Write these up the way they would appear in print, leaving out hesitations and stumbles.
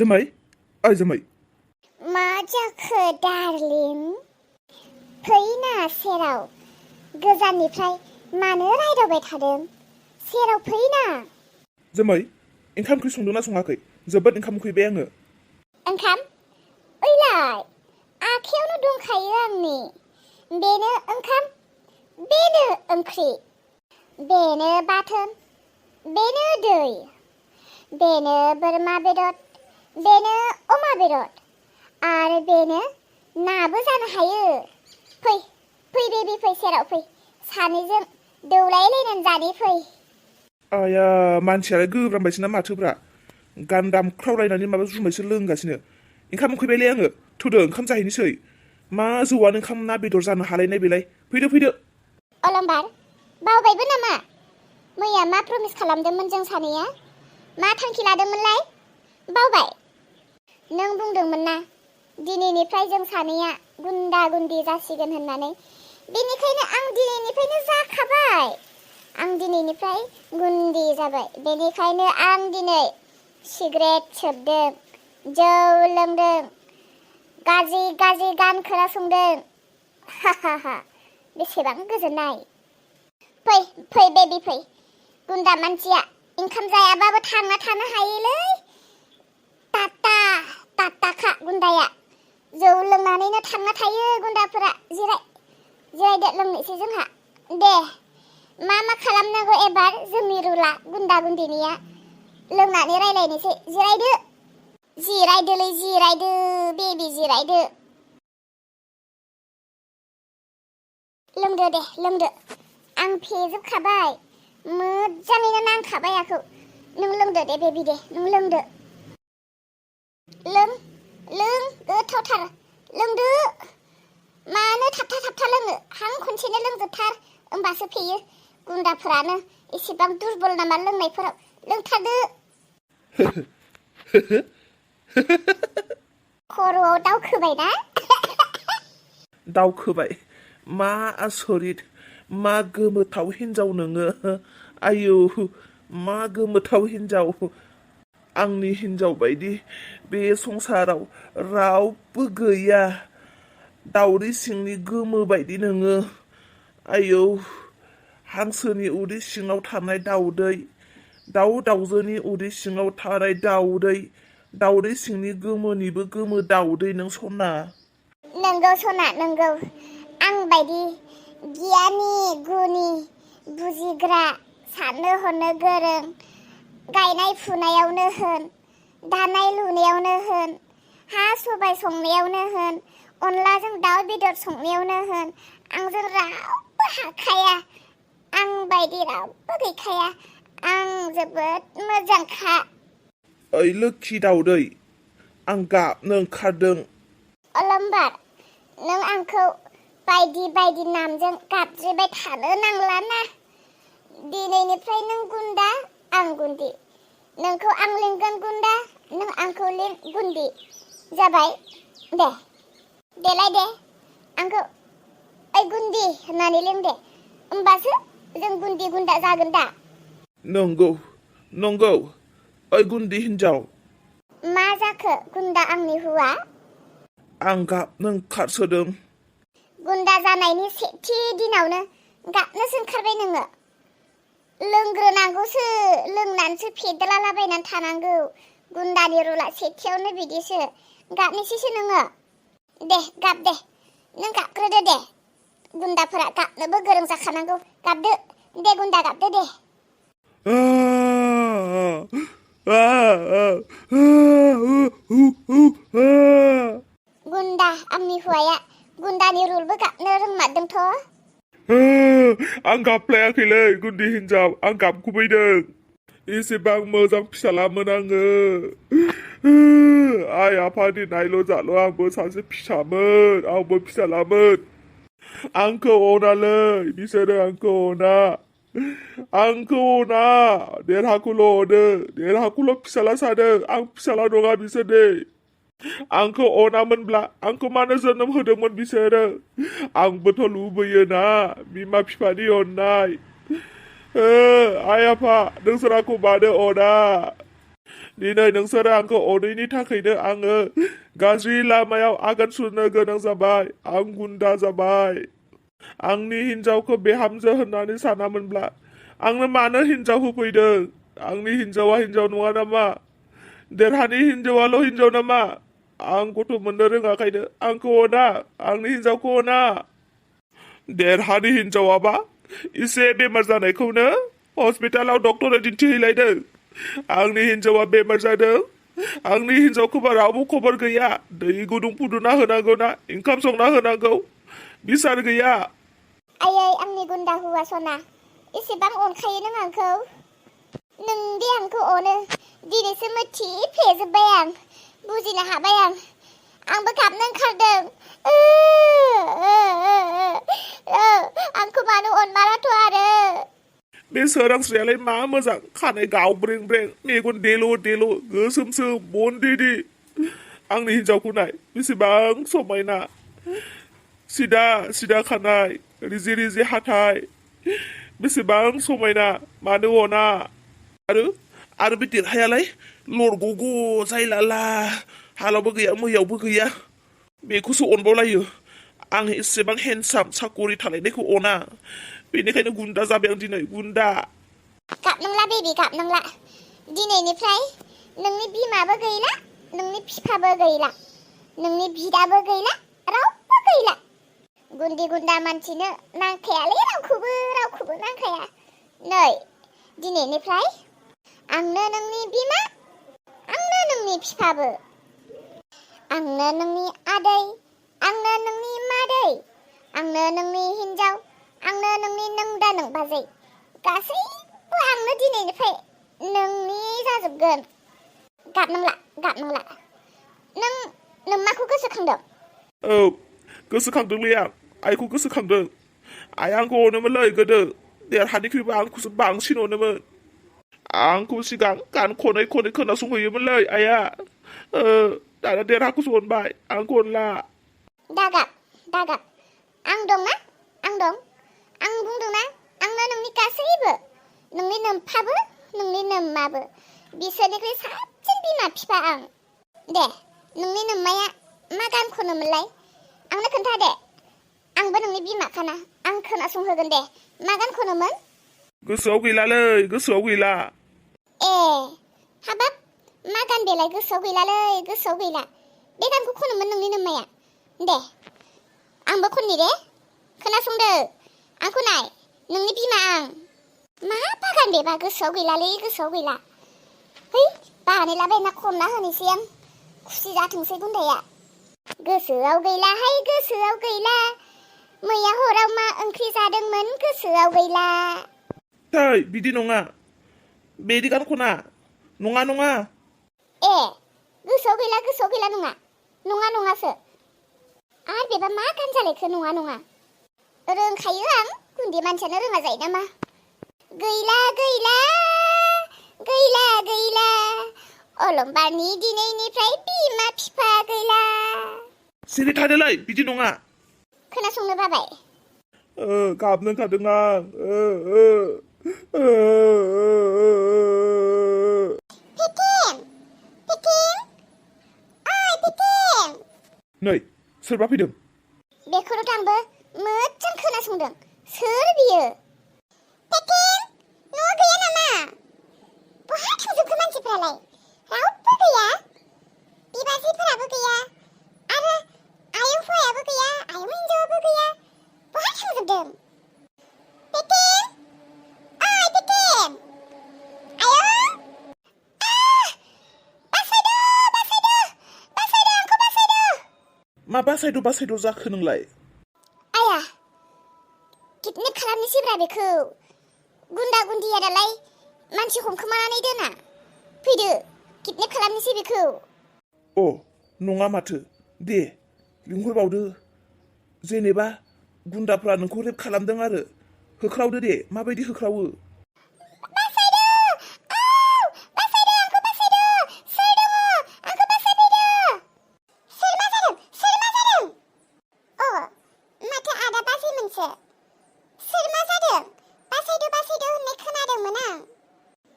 जोमै ओइ जोमै मा जाखो डार्लिं फैना सेराव गोजाननिफ्राय मानो रायदावबाय थादों सेराव फैना जोमै ओंखाम ओंख्रि संदोंना सङाखै जोबोद ओंखाम उखैबाय आङो ओंखाम ओइलाय आखायावनो दंखायो आंनि बेनो ओंखाम बेनो ओंख्रि बेनो बाथोन बेनो दै बेनो बोरमा बेदर बेनो अमा बेदर आरो बेनो नाबो जानो हायो फै फै बेबि फै सेराव फै सानैजों दौलायलायनानै जानि फै आया मानसियालाय गोब्रामबायसो ना माथोब्रा गान्दाम ख्रावलायनानै माबा जुमायसो लोंगासिनो ओंखाम उखैबायलै आङो थुदो ओंखाम जाहैनोसै मा जौआनो ओंखाम ना बेदर जानो हालायनाय बेलाय फैदो अलंबार बावबायबो नामा मैया मा प्रमिस खालामदोंमोन जों सानैया मा थांखि लादोंमोनलाय बावबाय नों बुंदोंमोन ना दिनैनिफ्राय जों सानैया गुन्दा गुन्दि जासिगोन होननानै बेनिखायनो आं दिनैनिफ्रायनो जाखाबाय आं दिनैनिफ्राय गुन्दि जाबाय बेनिखायनो आं दिनै सिगारेट सोबदों जौ लोंदों गाज्रि गाज्रि गान खोनासंदों हा बेसेबां गोजोननाय फै फै बेबि फै गुन्दा मानसिया ओंखाम जायाबाबो थांना थानो हायोलै टाटा गुन्दाया जौ लोंनानैनो थांना थायो गुन्दाफोरा जिरायदो लोंनोसै जोंहा दे मा खालामनांगौ एबार जोंनि रुला गुन्दा गुन्दिनिया लोंनानै रायलायनोसै जिरायदो बेबि जिरायदो लोंदो दे लोंदो आं फेजोबखाबाय मोजाङैनो नांखाबाय आखौ नों लोंदो दे बेबि दे नों लोंदो लों गोथावथार लोंदो मानो थाबथा लोङो हां खनसेनो लोंजोबथार होमबासो फेयो गुन्दाफोरानो एसेबां दुरबल नामा लोंनायफोराव लोंथारदो खर'आव दावखोबाय ना दावखोबाय मा आसरित मा गोमोथाव हिन्जाव नोङो आयौ मा गोमोथाव हिन्जाव आंनि हिन्जाव बायदि बे संसाराव रावबो गैया दाउदै सिंनि गोमो बायदि नोङो आयौ हांसोनि उदै सिङाव थानाय दाउदै दाउजोनि उदै सिङाव थानाय दाउदै सिंनि गोमोनिबो गोमो दाउदै नों सना नंगौ सना नंगौ आं बायदि गियानि गुनि बुजिग्रा साननो हनो गोरों गायनाय फुनायावनो होन दानाय लुनायावनो होन हा सबाय संनायावनो होन अनलाजों दाउ बेदर संनायावनो होन आंजों रावबो हाखाया आं बायदि रावबो गैखाया आं जोबोद मोजांखा ओइ लोखि दाउदै आं गाबनो ओंखारदों अलंबार नों आंखौ बायदि नामजों गाबज्रिबाय थानो नांला ना दिनैनिफ्राय नों गुन्दा आं गुन्दि नोंखौ आं लिंगोन गुन्दा नों आंखौ लिं गुन्दि जाबाय देलाय दे आंखौ ओइ गुन्दि होननानै लिं दे होमबासो जों गुन्दि गुन्दा जागोन दा नंगौ ओइ गुन्दि हिन्जाव मा जाखो गुन्दा आंनि हुआ आं गाबनो ओंखारसोदों गुन्दा जानायनि सेथि दिनावनो गाबनोसो ओंखारबाय नोङो लोंग्रोनांगौसो लोंनानैसो फेदेलालाबायनानै थानांगौ गुन्दानि रुला सेथियावनो बिदिसो गाबनोसैसो नोङो दे गाब दे नों गाबग्रोदो दे गुन्दाफोरा गाबनोबो गोरों जाखानांगौ गाबदो दे गुन्दा गाबदो दे गुन्दा आंनि हौवाया गुन्दानि रुलबो गाबनो रोंमारदोंथ' आं गाबलायाखैलै गुन्दि हिन्जाव आं गाबगुबैदों एसेबां मोजां फिसालामोन आङो आइ आफानि नायल' जाल' आंबो सासे फिसामोन आंबो फिसालामोन आंखौ अनालै बिसोरो आंखौ अना देरहाखौल' अनो देरहाखौल' फिसाला सानो आं फिसाला नङा बिसोरनि आंखौ अनामोनब्ला आंखौ मानो जोनोम होदोंमोन बिसोरो आंबोथ' लुबैयोना बिमा बिफानि अननाय आइ आफा नोंसोर आंखौ मानो अना दिनै नोंसोरो आंखौ अनैनि थाखायनो आङो गाज्रि लामायाव आगान सुरनो गोनां जाबाय आं गुन्दा जाबाय आंनि हिन्जावखौ बिहामजो होननानै सानामोनब्ला आंनो मानो हिन्जाव होफैदों आंनि हिन्जावा हिन्जाव नङा नामा देरहानि हिन्जावाल' हिन्जाव नामा आं गथ' मोननो रोङाखायनो आंखौ अना आंनि हिन्जावखौ अना देरहानि हिन्जावाबा एसे बेमार जानायखौनो हस्पिटालाव डक्टरा दिन्थिहैलायदों आंनि हिन्जावा बेमार जादों आंनि हिन्जावखौबा रावबो खबर गैया दै गुदुं फुदुंना होनांगौ ना ओंखाम संना होनांगौ बिसार गैया आयै आंनि गुन्दा हौवा सना एसेबां अनखायो नों आंखौ नोंदि आंखौ अनो दिनैसो मिथिफेजोब्बाय आं बुजिनो हाबाय आंबो गाबनो ओंखारदों आंखौ मानो अनमाराथ' आरो बे सोरांस्रियालाय मा मोजां खानाय गावब्रें ब्रें मेगन देल' देल' गोसोमसोम बन्दिदि आंनि हिन्जावखौ नाय बेसेबां समायना सिदा सिदा खानाय रिजि रिजि हाथाय बेसेबां समायना मानो अना आरो बे देरहायालाय लरग'ग' जायलाला हालावबो गैया मैयावबो गैया बेखौसो अनबावलायो आं एसेबां हेन्डसाम साकरि थालायनायखौ अना बेनिखायनो गुन्दा जाबाय आं दिनै गुन्दा गाबनांला बेबि गाबनांला दिनैनिफ्राय नोंनि बिमाबो गैला नोंनि बिफाबो गैला नोंनि बिदाबो गैला रावबो गैला गुन्दी गुन्दा मानसिनो नांखायालै रावखौबो नांखाया नै दिनैनिफ्राय आंनो नोंनि बिमा आंनो नोंनि बिफाबो आंनो नोंनि आदै आंनो नोंनि मादै आंनो नोंनि हिन्जाव आंनो नोंनि नोंदा नोंबाजै गासैबो आंनो दिनैनिफ्राय नोंनि जाजोबगोन गाबनांला नों माखौ गोसोखांदों औ गोसोखांदोंलै आं आइखौ गोसोखांदों आइया आंखौ अनोमोनलै गोदो देरहानिख्रुइबो आंखौसो बांसिन अनोमोन आंखौ सिगां गान खनै खनै खोनासंहैयोमोनलै आइया दाना देरहाखौसो अनबाय आंखौ अनला दागाब आं दं ना आं दं आं बुंदोंना आंनो नोंनि गासैबो नोंनि नोमफाबो नोंनि नोम्माबो बिसोरनिख्रुइ साबसिन बिमा बिफा आं दे नोंनि नोम्माया मा गान खनोमोनलाय आंनो खोन्था दे आंबो नोंनि बिमाखाना आं खोनासंहोगोन दे मा गान खनोमोन गोसोआव गैला ए हाबाब मा गान बेलाय गोसोआव गैला बे गानखौ खनोमोन नोंनि नोम्माया दे आंबो खननि दे खोनासंदो आंखौ नाय नोंनि बिमा आं मा बागान बेबा गोसोआव गैला है बानायलाबायना खनना होनोसै आं खुसि जाथोंसै गुन्दाया गोसोआव गैला मैया हराव मा ओंख्रि जादोंमोन गोसोआव गैला थै बिदि नङा बेदि गान खना नङा ए गोसोआव गैला नङासो आर बेबा मा गान जालायखो नङा रोंखायो आं गुन्दै मानसियानो रोङा जायो नामा गैला अलंबारनि दिनैनिफ्राय बिमा बिफा गैला सिरि थादोलाय बिदि नङा खोनासंनो बाबाय गाबनो ओंखारदों आं पेटेम नै सोरबा फैदों बेखौनोथ' आंबो मोजां खोनासंदों सोर बियो पेटेम न'आव गैया नामा बहा थांजोबखो मानसिफ्रालाय रावबो गैया बिबाजैफोराबो गैया आरो आयौ हौवायाबो गैया आयौ हिन्जावाबो गैया बहा थांजोबदों पेटेम पेटेम आयौ बासायदो आंखौ बासायदो मा बासायद' जाखो नोंलाय आया किडनेप खालामनोसैब्रा बेखौ गुन्दा गुन्दिया दालाय मानसि हमखोमानानै दोना फैदो किडनेप खालामनोसै बेखौ अ नङा माथो दे लिंहरबावदो जेनेबा गुन्दाफ्रा नोंखौ रेप खालामदों आरो होख्रावदो दे माबायदि होख्रावो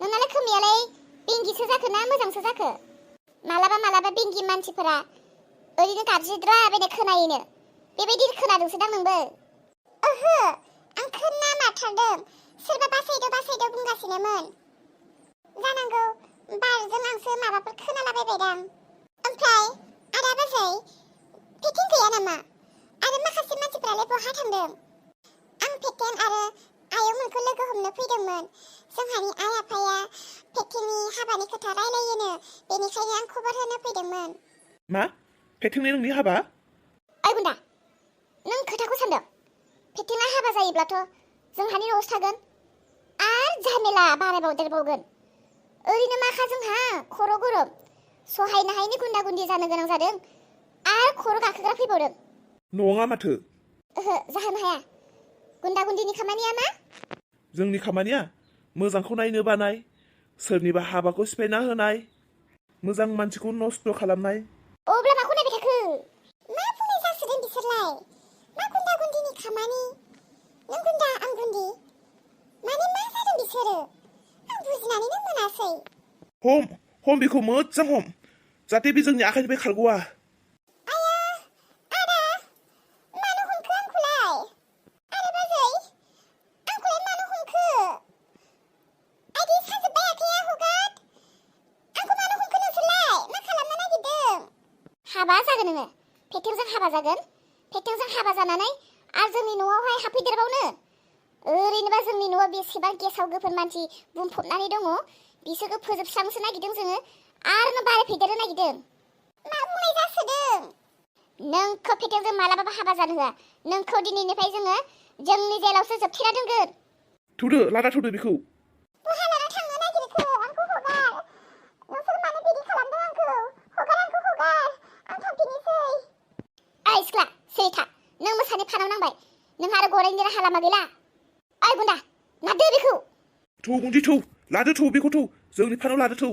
नोंनालाय खोमायालाय बेंगिसो जाखोना मोजांसो जाखो मालाबा मालाबा बेंगि मानसिफोरा ओरैनो गाबज्रिद्राबायनाय खोनायोनो बेबायदि खोनादोंसोदां नोंबो ओहो आं खोनामारथारदों सोरबा बासायद' बुंगासिनोमोन जानांगौ बारजों आंसो माबाफोर खोनालाबायबायदां ओमफ्राय आदा बाजै पेटें गैया नामा आरो माखासे मानसिफ्रालाय बहा थांदों आं पेटें आरो आयंमोनखौ लोगो हमनो फैदोंमोन जोंहानि आइ आफाया पेटेंनि हाबानि खोथा रायलायोनो बेनिखायनो आं खबर होनो फैदोंमोन मा पेटेंनि नोंनि हाबा ओइ गुन्दा नों खोथाखौ सानदों पेटेंआ हाबा जायोब्लाथ' जोंहानि न'आवसो थागोन आरो झामेला बारायबावदेरबावगोन ओरैनो माखा जोंहा खर' गरम सहायनो हायैनि गुन्दा गुन्दि जानो गोनां जादों आरो खर' गाखोग्रा फैबावदों नङा माथो ओहो जाहोनो हाया गुन्दा गुन्दिनि खामानिया मा जोंनि खामानिया मोजांखौ नायनो बानाय सोरनिबा हाबाखौ सिफायना होनाय मोजां मानसिखौ नस्थ' खालामनाय अब्ला माखौ नायबाय थाखो मा बुंनाय जासोदों बिसोरलाय मा गुन्दा गुन्दिनि खामानि नों गुन्दा आं गुन्दि माने मा जादों बिसोरो आं बुजिनानैनो मोनासै हम बेखौ मोजां हम जाहाथे बे जोंनि आखाइनिफ्राय खारग'वा आया आदा मानो हमखो आंखौलाय आदा बाजै आंखौलाय मानो हमखो आइदि साजोब्बाय आखाइया हगार आंखौ मानो हमखो नोंसोरलाय मा खालामनो नागिरदों हाबा जागोन नोङो पेटेंजों हाबा जागोन पेटेंजों हाबा जानानै आरो जोंनि न'आवहाय हाबफैदेरबावनो ओरैनोबा जोंनि न'आव बेसेबां गेसाव गोफोन मानसि बुंफबनानै दङ बिसोरखौ फोजोबस्रांसो नागिरदों जोङो आरो नों बारायफैदेरनो नागिरदों मा बुंनाय जासोदों नोंखौ पेटेंजों मालाबाबो हाबा जानो होआ नोंखौ दिनैनिफ्राय जोङो जोंनि जेलावसो जोबथेना दोनगोन थौदो लादा थौदो बेखौ बहा लाना थांनो नागिरखो आंखौ हगार नोंसोर मानो बिदि खालामदों आंखौ हगार आं थांफिननोसै ओइ सिख्ला सिरि था नों मोसानो फानाव नांबाय नोंहा आरो गनायनि राहा लामा गैला ओइ गुन्दा लादो बेखौ थौ गुन्दि थौ लादो थौ बेखौ थौ जोंनि फानाव लादो थौ